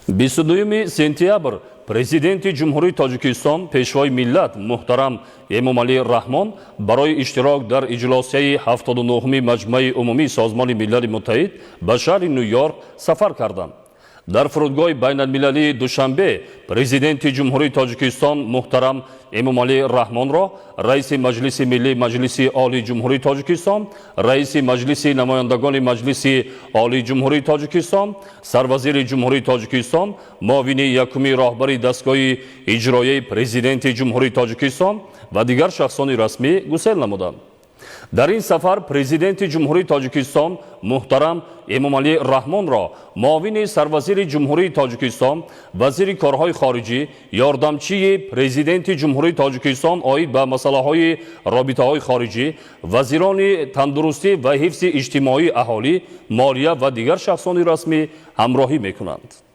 22 сентябр Президенти Ҷумҳурии Тоҷикистон, Пешвои миллат муҳтарам Эмомалӣ Раҳмон барои иштирок дар иҷлосияи 79-уми Маҷмаи Умумии Созмони Милали Муттаҳид ба шаҳри Ню-Йорк сафар карданд. Дар фурудгоҳи байналмилалии Душанбе Президенти Ҷумҳурии Тоҷикистон муҳтарам Эмомалӣ Раҳмонро Раиси Маҷлиси Миллии Маҷлиси Олии Ҷумҳурии Тоҷикистон, Раиси Маҷлиси Намояндагони Маҷлиси Олии Ҷумҳурии Тоҷикистон, Сарвазири Ҷумҳурии Тоҷикистон, муовини якуми роҳбари дастгоҳи иҷроияи Президенти Ҷумҳурии Тоҷикистон ва дигар шахсони расмӣ гусел намуданд. Дар ин сафар Президенти Ҷумҳурии Тоҷикистон муҳтарам Эмомалӣ Раҳмонро муовини сарвазири Ҷумҳурии Тоҷикистон, вазири корҳои хориҷӣ, ёрдамчии Президенти Ҷумҳурии Тоҷикистон оид ба масъалаҳои робитаҳои хориҷӣ, вазирони тандурустӣ ва ҳифзи иҷтимоии аҳолӣ, молия ва дигар шахсони расмӣ ҳамроҳӣ мекунанд.